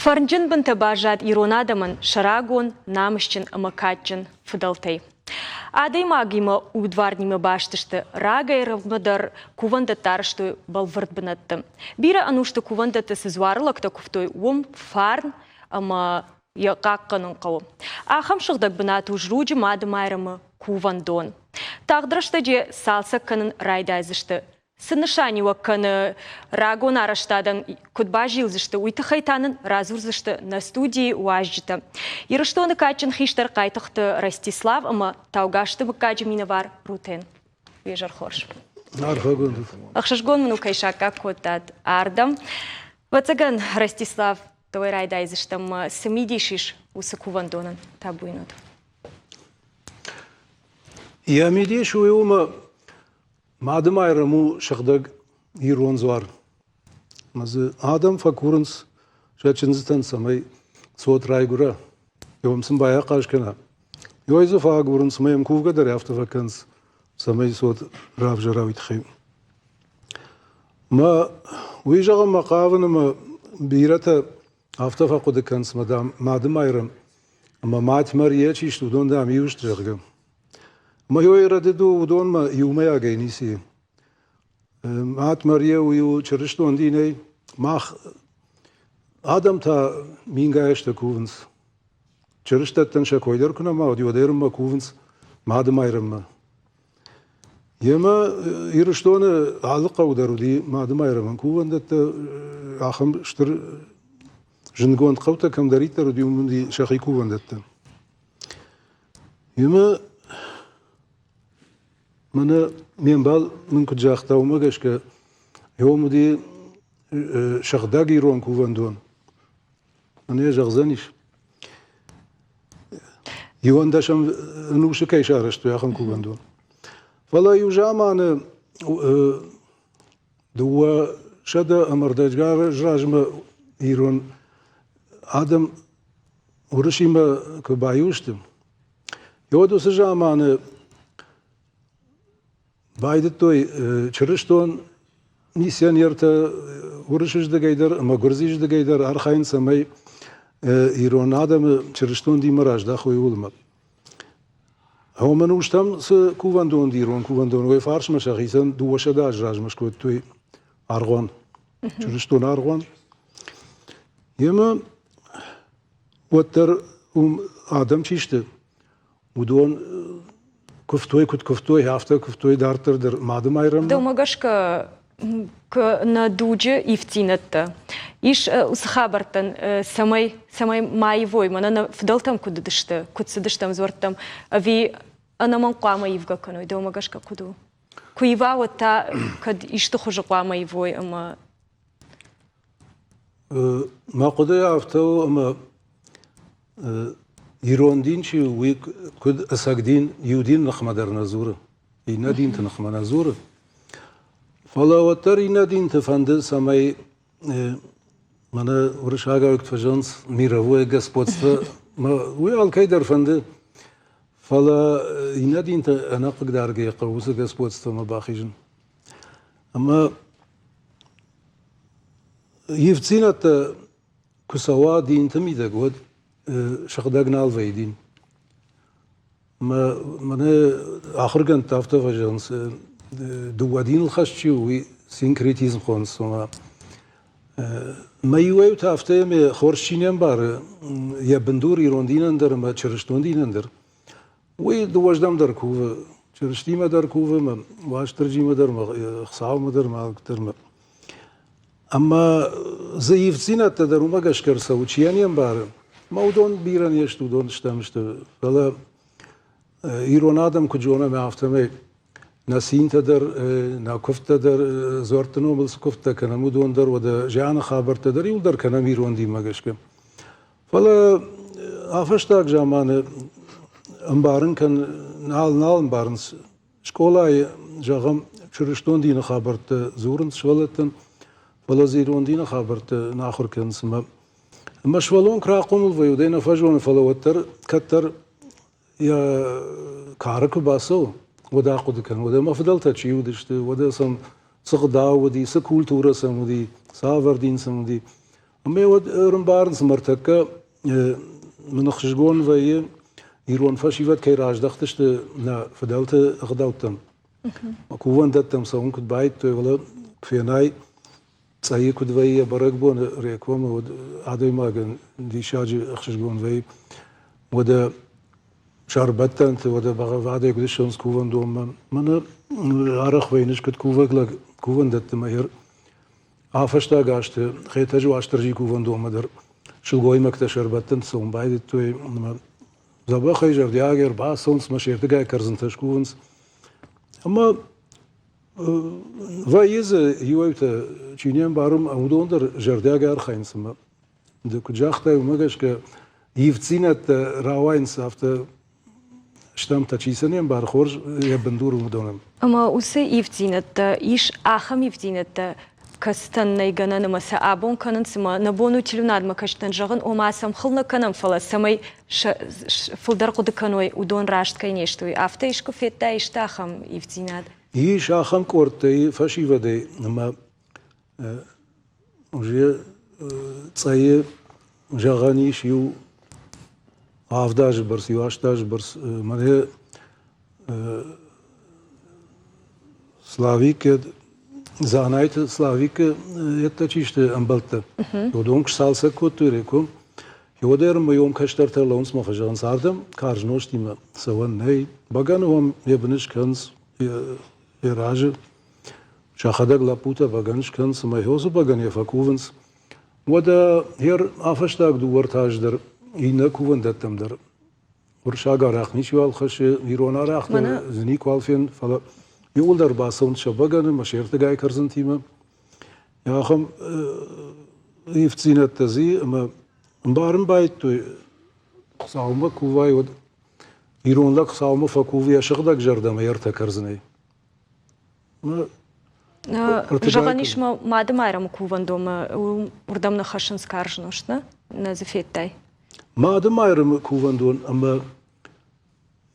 Фӕрнджын бынтӕ баззад ирон адӕмӕн сӕ рагон, намысджын ӕмӕ кадджын фыдӕлтӕй. Адӕймагимӕ удварнимӕ баст сты рагӕй рӕгъмӕ дӕр кувӕндӕттӕ арӕзтой бӕлвырд бынӕтты. Бирӕ ӕнусты кувӕндӕтты цы дзуарылӕгтӕ куывтой, уым фарн ӕмӕ йӕ хъахъхъӕнын хъӕуы. Ахӕм сыгъдӕг бынат у Зруджы Мады Майрӕмы кувӕндон. Тагъд рӕстӕджы цалцӕг кӕнын райдайдзысты. Цы нысаниуӕг кӕны рагон арӕзтадӕн, куыд базилдзысты, уый тыххӕй та нын радзурдзысты нӕ студийы уазджытӕ. Ирыстоны кадджын хистӕр Хъайтыхъты Ростислав ӕмӕ Таугазты мыггаджы минӕвар Рутен. Уе зӕр хорз. Арфӕгонд. Ӕхсызгон мын у, кӕй саккаг кодтат ардӕм. Ӕвӕццӕгӕн, Ростислав, дӕуӕй райдайдзыстӕм, цы мидис ис уыцы кувӕндонӕн табуйнот? Йӕ мидис уый у, ӕмӕ Мады Майрӕм у сыгъдӕг ирон дзуар. Ӕмӕ дзы адӕм фӕкурынц сӕ чындзытӕн, цӕмӕй цот райгуыра, уым сын байахъаз кӕна. Иуӕй дзы фӕагурынц, ӕмӕ йӕм кувгӕ дӕр афтӕ фӕкӕнынц, цӕмӕй цот равзӕра, уый тыххӕй. Мӕ уый зӕгъынмӕ хъавын ӕмӕ бирӕтӕ афтӕ фӕхъуыды кӕнынц, мӕ дам, Мады Майрӕм ӕмӕ Мать Мария чи сты, уыдон, дам, иу сты, зӕгъгӕ. Мӕ рӕдыд у уыдонмӕ иумӕйагӕй ницы и. Мад Мария у иу чырыстон динӕй. Мах адӕм та мингай азтӕ кувынц. Чырыстӕттӕн сӕ кой дӕр куы нӕма уыди, уӕд ӕрмӕ кувынц Мады Майрӕммӕ. Йемӕ Ирыстоны алы хъӕу дӕр уыди Мады Майрӕмӕн кувӕндӕттӕ, ахӕм стыр зындгонд хъӕутӕ кӕмдӕриддӕр уыди, уым уыди сӕхи кувӕндӕттӕ. Емӕ мӕнӕ ме мбал мын куыд загъта, уымӕ гӕсгӕ уым уыди сыгъдӕг ирон кувӕндон. Мӕнӕ йӕ зӕгъдзӕнис. Иуӕндӕсӕм ӕнусы кӕй сарӕзтой, ахӕм кувӕндон. Фӕлӕ иу заманы 200 ӕмӕ ӕрдӕджы размӕ ирон адӕм Уырысимӕ куы баиу сты, уӕд уыцы заманы байдыдтой чырыстон миссионертӕ уырысыздыгӕй дӕр ӕмӕ гуырдзиыздыгӕй дӕр архайын, цӕмӕй ирон адӕмы чырыстон динмӕ раздахой уылмӕ. Уымӕн устӕм цы кувӕндон ирон кувӕндон, уый фарсмӕ сӕхицӕн 200 азы размӕ скодтой аргъуан, чырыстон аргъуан. Емӕ уӕддӕр уым адӕм чи сты, уыдон куывтой, куыд куывтой, афтӕ куывтой дарддӕр дӕр Мады Майрӕммӕ. Дӕумӕ гӕсгӕ нӕ дуджы ивддзинӕдтӕ ис уыцы хабӕрттӕн, цӕмӕй цӕмӕй ма ивой, мӕнӕ нӕ фыдӕлтӕм куыд уыдысты, куыд цыдыстӕм дзуӕрттӕм, ӕви ӕнӕмӕнг хъуамӕ ивгӕ кӕной, дӕумӕ гӕсгӕ куыд у? Куы ива, уӕд та кӕд исты хуызы хъуамӕ ивой ӕмӕ Мӕ хъуыды афтӕ у, ӕмӕ ирон дин чи у, уый куыд ӕцӕг дин, иу дин ныхмӕ дӕр нӕ дзуры, иннӕ динты ныхмӕ нӕ дзуры. Фӕлӕ уӕддӕр иннӕ динты фӕнды, цӕмӕй мӕнӕ уырыссагау куыд фӕзӕгъынц, мировое господство, уый алкӕй дӕр фӕнды. Фӕлӕ иннӕ динтӕ ӕнӕхъыгдаргӕйӕ хъӕуы уыцы господствомӕ бахизын. Ӕмӕ ивддзинӕдтӕ куы цӕуа динты мидӕг, уӕд сыгъдӕг нал вӕййы дин. Мӕ мӕнӕ ахуыргӕндтӕ афтӕ фӕзӕгъынц, дыууӕ диныл хӕст чи у, уый синкретизм хонынц. Ома мӕ иуӕй-иутӕ афтӕ ӕмӕ хорз чи не мбары йӕ бындур ирон динӕн дӕр ӕмӕ чырыстон динӕн дӕр, Уый дыууӕздӕм дӕр кувы, Чырыстимӕ дӕр кувы, мӕ Уастырджимӕ дӕр, мӕ Хуыцаумӕ дӕр, мӕ дӕр. Ӕмӕ дзы ивддзинӕдтӕ дӕр уымӕ гӕсгӕ ӕрцӕуы, чи йӕ не мбары. Мӕ уыдон бирӕ не сты, уыдон стӕм сты. Фӕлӕ ирон адӕм куыд зонӕм, афтӕмӕй нӕ цинтӕ дӕр, нӕ куывдтӕ дӕр, дзуӕртты номыл цы куывдтӕ кӕнӕм, уыдон дӕр, уӕдӕ зианы хабӕрттӕ дӕр иуылдӕр кӕнӕм ирон динмӕ гӕсгӕ. Фӕлӕ афӕстаг заманы ӕмбарын кӕн нал нал ӕмбарынц. Скъолайы, зӕгъӕм, чырыстон дины хабӕрттӕ дзурынц сывӕллӕттӕн, фӕлӕ дзы ирон дины хабӕрттӕ нӕ ахуыр кӕнынц. Ӕмӕ ӕмӕ сывӕллон куы рахъомыл вӕййы, уӕд ӕй нӕ фӕзоны, фӕлӕ уӕддӕр кӕддӕр йӕ кары куы бацӕуы, уӕд ахъуыды кӕны, уӕдӕ мӕ фыдӕлтӕ чи уыдысты, уӕдӕ сӕм цы гъдау уыди, цы культурӕ сӕм уыди, цавӕр дин сӕм уыди. Ӕмӕ уӕд ӕрӕмбарынц, ныртӕккӕ мын ӕхсызгон вӕййы, ирон фӕсивӕд кӕй раздӕхтысты нӕ фыдӕлты ӕгъдӕуттӕм. Кувӕндӕттӕм цӕуын куыд байдыдтой, фӕлӕ фенай, Цъӕйы куыд вӕййы бӕрӕгбоны рекомы, уӕд адӕймагӕн диссаджы ӕхсызгон вӕййы. Уӕдӕ сӕрбӕттӕнты, уӕдӕ бӕгъӕввадӕй куыд ссӕуынц кувӕндонмӕ. Мӕнӕ арӕх вӕййынц, куыд кувӕг лӕг кувӕндӕтты мӕ А-фӕстаг азты Хетӕджы Уастырджийы кувӕндонмӕ дӕр сылгоймӕгтӕ сӕрбӕттӕнты цӕуын байдыдтой ӕмӕ дзӕбӕхӕй зӕрдиагӕй ӕрбацӕуынц ӕмӕ се ртыгай кӕрдзынтӕ скувынц. Ӕмӕ вӕййы дзы иуӕйтӕ, чи не мбары, уыдон дӕр зӕрдиагӕй архайынц ӕмӕ ды куыд загътай, уымӕ гӕсгӕ ивддзинӕдтӕ рауайынц афтӕ стӕмтӕ, чи сӕ не мбары, хорз йӕ бындур уыдонӕн. Ӕмӕ уыцы ивддзинӕдтӕ ис ахӕм ивддзинӕдтӕ, кӕцытӕн нӕй гӕнӕн ӕмӕ сӕ абон кӕнынц ӕмӕ нӕ бон у телеуынадмӕ кӕсджытӕн зӕгъын, ома сӕм хыл нӕ кӕнӕм, фӕлӕ цӕмӕй сӕ фылдӕр хъуыды кӕной, уыдон раст кӕй не сты, уый. Афтӕ искуы федтай исты ахӕм ивддзинад? Ис ахӕм къордтӕ фӕсивӕдӕй ӕмӕ уже Цъӕйы зӕгъӕн ис иу 7 азы бӕрц, иу 8 азы бӕрц мӕнӕ Славик, Дзанайты Славикы йедтӕ чи сты ӕмбӕлттӕ, уыдон куы сцалцӕг кодтой реком, уӕдӕр мӕйон кӕстӕртӕ лӕууынц мӕ фӕзӕгъынц, ардӕм карз нозтимӕ цӕуӕн нӕй, бӕгӕны уӕм йӕ быны скӕнынц йӕ разы, сӕхӕдӕг лӕппутӕ бӕгӕны скӕнынц ӕмӕ уыцы бӕгӕныйӕ фӕкувынц. Уӕдӕ гъер афӕстаг дыууӕ-ӕртӕ азы дӕр иннӕ кувӕндӕттӕм дӕр Уырыссаг арӕх ничиуал хӕссы, ирон арӕх дӕр дзы никуал фен, фӕлӕ иууылдӕр бацӕуынц сӕ бӕгӕны мӕ се ртыгай кӕрдзынтимӕ. Ахӕм ивддзинӕдтӕ дзы и, ӕмӕ ӕмбарын байдыдтой, Хуыцаумӕ кувай, уӕд ирон лӕг Хуыцаумӕ фӕкувы йӕ сыгъдӕг зӕрдӕмӕ йе ртӕ кӕрдзынӕй. Зӕгъӕн ис, мӕ Мады Майрӕмы кувӕндонмӕ уырдӕм нӕ хӕссынц карз нозт, нӕ? Нӕ дзы федтай? Мады Майрӕмы кувӕндон ӕмӕ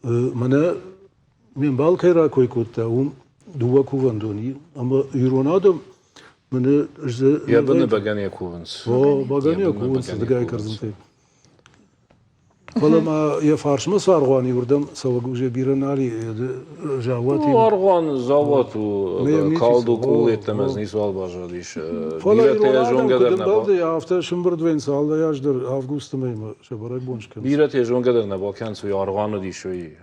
мӕнӕ ме мбал кӕй ракой кодта, уым дыууӕ кувӕндони ӕмӕ ирон адӕм мӕнӕ Йӕ быны бӕгӕныйӕ кувынц. О, бӕгӕныйӕ кувынц дыгай кӕрдзынтӕй. Фӕлӕ ма йӕ фарсмӕ цы аргъуан и, уырдӕм цӕуӕг уже бирӕ нал и, заууат. Ну, аргъуан заууат у, калд у, къул йеддӕмӕ дзы ницыуал баззадис. Фӕлӕ ирон адӕм куыд ӕмбӕлди, афтӕ сымбырд вӕййынц алы аз дӕр августы мӕймӕ сӕ бӕрӕгбон скӕнынц. Бирӕтӕ зонгӕ дӕр нӕ бакӕнынц, уый аргъуан уыдис, уый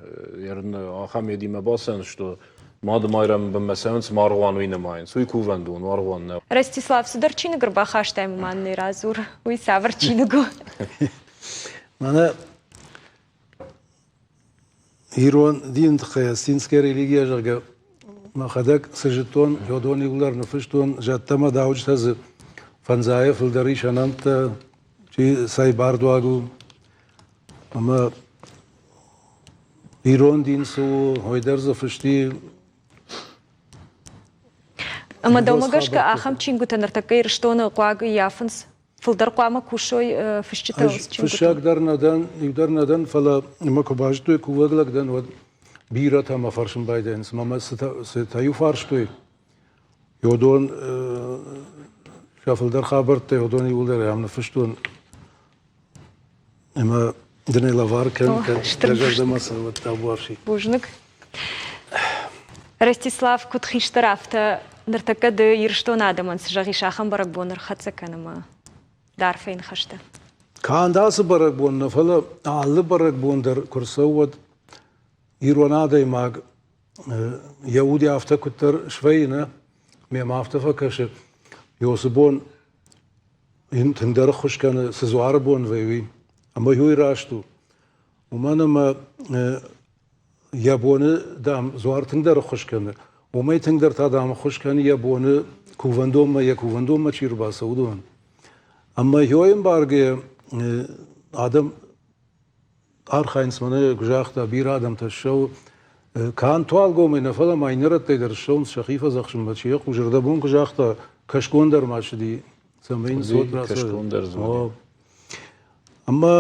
ахӕм йедимӕ бацӕуынц, что Мады Майрӕмы бынмӕ цӕуынц, ма аргъуан уый нымайынц. Уый кувӕндон, аргъуан нӕу. Ростислав, цыдӕр чиныг ӕрбахастай ӕмӕ ма нын радзур. Уый цавӕр чиныг у? Мӕнӕ ирон дины тыххӕй осетинская религия, зӕгъгӕ, мӕхӕдӕг цы зыдтон, уыдон иууылдӕр ныффыстон. Зӕдтӕ мӕ дауджытӕ дзы фӕндзайӕ фылдӕр ис ӕнӕмттӕ, чи цӕй бардуаг у. Ӕмӕ ирон дин цы у, уый дӕр дзы фысти. Ӕмӕ дӕумӕ гӕсгӕ ахӕм чингуытӕ ныртӕккӕ Ирыстоны хъуаг ӕййафынц? Фылдӕр хъуамӕ кусой фысджытӕ Ӕз фыссӕг дӕр нӕ дӕн, иу дӕр нӕ дӕн, фӕлӕ мӕ куы базыдтой, кувӕг лӕг дӕн, уӕд бирӕтӕ мӕ фӕрсын байдайынц. Мӕ мӕ цытӕ-иу фарстой, уыдон сӕ фылдӕр хабӕрттӕ, уыдон иууылдӕр ам ныффыстон. Ӕмӕ дын ӕй лӕвар кӕн, дӕ зӕрдӕмӕ цӕуӕд табуафси. Бузныг. Ростислав, куыд хистӕр, афтӕ ныртӕккӕ ды Ирыстоны адӕмӕн цы зӕгъис, ахӕм бӕрӕгбон ӕрхӕццӕ кӕны мӕ дӕ арфӕйы ныхӕстӕ. Канд ацы бӕрӕгбон нӕ, фӕлӕ алы бӕрӕгбон дӕр куы рцӕуы, уӕд ирон адӕймаг йӕ уд афтӕ куыддӕр свӕййы, нӕ, мӕм афтӕ фӕкӕсы, уыцы бон йын тынгдӕр ӕххуыс кӕны, цы дзуары бон вӕййы, уый. Ӕмӕ уый раст у. Уымӕн ӕмӕ йӕ боны, дам, дзуар тынгдӕр ӕххуыс кӕны. Уымӕй тынгдӕр та, дам, ӕххуыс кӕны йӕ боны кувӕндонмӕ, йӕ кувӕндонмӕ чи ӕрбацӕуы, уыдон. Ӕмӕ йой ӕмбаргӕйӕ адӕм архайынц, мӕнӕ куы загъта, бирӕ адӕмтӕ ссӕуы. Канд Туалгомӕй нӕ, фӕлӕ ма иннӕ рӕттӕй дӕр ссӕуынц сӕхи фӕдзӕхсынмӕ. Чи йӕ хъус, ӕрдӕбон куы загъта, кӕсгон дӕр ма ссыди, цӕмӕй йын цот рацӕуа. Ӕмӕ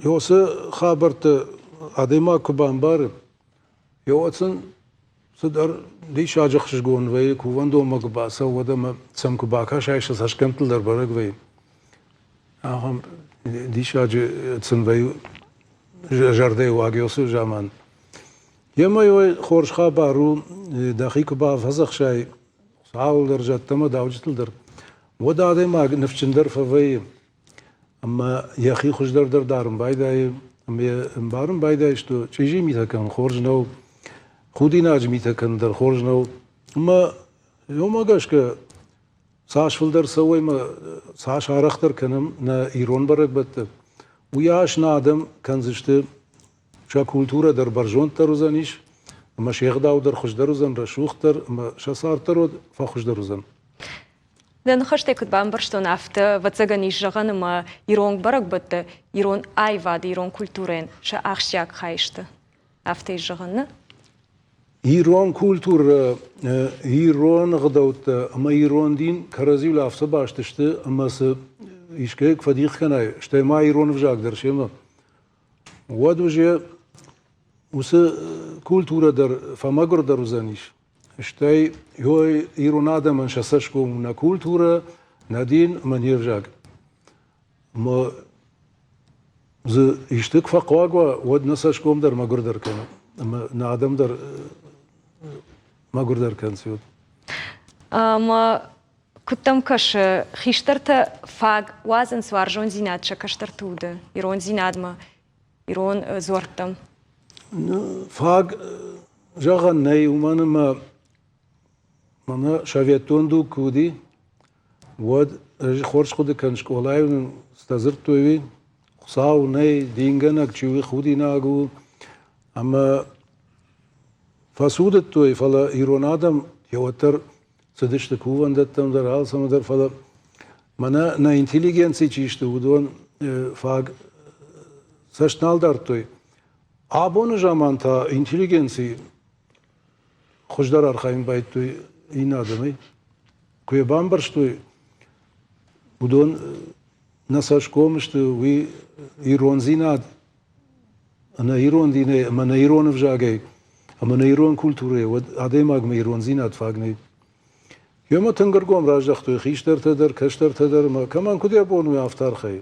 Хёсы хабӕрттӕ адӕймаг куы бамбары, йӕ сын. Цыдӕр диссаджы ӕхсызгон вӕййы, кувӕндонмӕ куы бацӕуы, уӕд ӕмӕ сӕм куы бакӕсай, сӕ цӕсгӕмттыл дӕр бӕрӕг вӕййы. Ахӕм диссаджы сын вӕййы зӕрдӕйы уаг уыцы заман. Емӕ хорз хабар у, дӕхи куы бафӕдзӕхсай Хуыцауыл дӕр, зӕдтӕ ӕмӕ дауджытыл дӕр, уӕд адӕймаг ныфсджындӕр фӕвӕййы ӕмӕ йӕхи хуыздӕр дӕр дарын байдайы ӕмӕ йӕ ӕмбарын байдайы, что чъизи митӕ кӕнын хорз нӕу, худинаджы митӕ кӕнын дӕр хорз нӕу. Ӕмӕ уымӕ гӕсгӕ цас фылдӕр цӕуой ӕмӕ цас арӕхдӕр кӕнӕм нӕ ирон бӕрӕгбӕттӕ, уыйас нӕ адӕм кӕндзысты сӕ культурӕ дӕр бӕрзонддӕр уыдзӕнис, ӕмӕ се гъдау дӕр хуыздӕр уыдзӕн, рӕсугъддӕр, ӕмӕ сӕ цард дӕр уӕд фӕхуыздӕр уыдзӕн. Дӕ ныхӕстӕй куыд бамбӕрстон, афтӕ, ӕвӕццӕгӕн, ис зӕгъӕн, ӕмӕ ирон бӕрӕгбӕттӕ ирон аивады, ирон культурӕйӕн сӕ ахсджиаг хай сты. Афтӕ ис зӕгъӕн, нӕ? Ирон культурӕ, ирон ӕгъдӕуттӕ ӕмӕ ирон дин кӕрӕдзиуыл афтӕ баст сты, ӕмӕ цы искӕй куы фӕдих кӕнай, стӕй ма ирон ӕвзаг дӕр семӕ, уӕд уже уыцы культурӕ дӕр фӕмӕгуырдӕр уыдзӕнис. Стӕй ирон адӕмӕн сӕ цӕсгом у нӕ культурӕ, нӕ дин ӕмӕ не взаг. Ӕмӕ дзы исты куы фӕхъуаг уа, уӕд нӕ цӕсгом дӕр мӕгуырдӕр кӕны ӕмӕ нӕ адӕм дӕр мӕгуырдӕр кӕнынц. Ӕмӕ куыд дӕм кӕсы, хистӕртӕ фаг уадзынц уарзондзинад сӕ кӕстӕрты уды ирондзинадмӕ, ирон дзуӕрттӕм? Фаг зӕгъӕн нӕй, уымӕн ӕмӕ мӕнӕ советон дуг куы уыди, уӕд ӕз хорз хъуыды кӕнын, скъолайы нын цытӕ дзырдтой, уый Хуыцау нӕй, дингӕнӕг чи у, худинаг у. Ӕмӕ фӕцудыдтой, фӕлӕ ирон адӕм уӕддӕр цыдысты кувӕндӕттӕм дӕр, алцӕмӕ дӕр, фӕлӕ мӕнӕ нӕ интеллигенци чи сты, уыдон фаг цӕст нал дардтой. Абоны заман та интеллигенци хуыздӕр архайын байдыдтой иннӕ адӕмӕй. Куы йӕ бамбӕрстой, уыдон нӕ цӕсгом сты, уый ирондзинад ӕнӕ ирон динӕй ӕмӕ нӕ ирон ӕвзагӕй ӕмӕ нӕ ирон культурӕйӕ, уӕд адӕймагмӕ ирондзинад фаг нӕй. Ёмӕ тынг ӕргом раздӕхтой хистӕртӕ дӕр, кӕстӕртӕ дӕр ӕмӕ кӕмӕн куыд йӕ бон у, афтӕ архайы.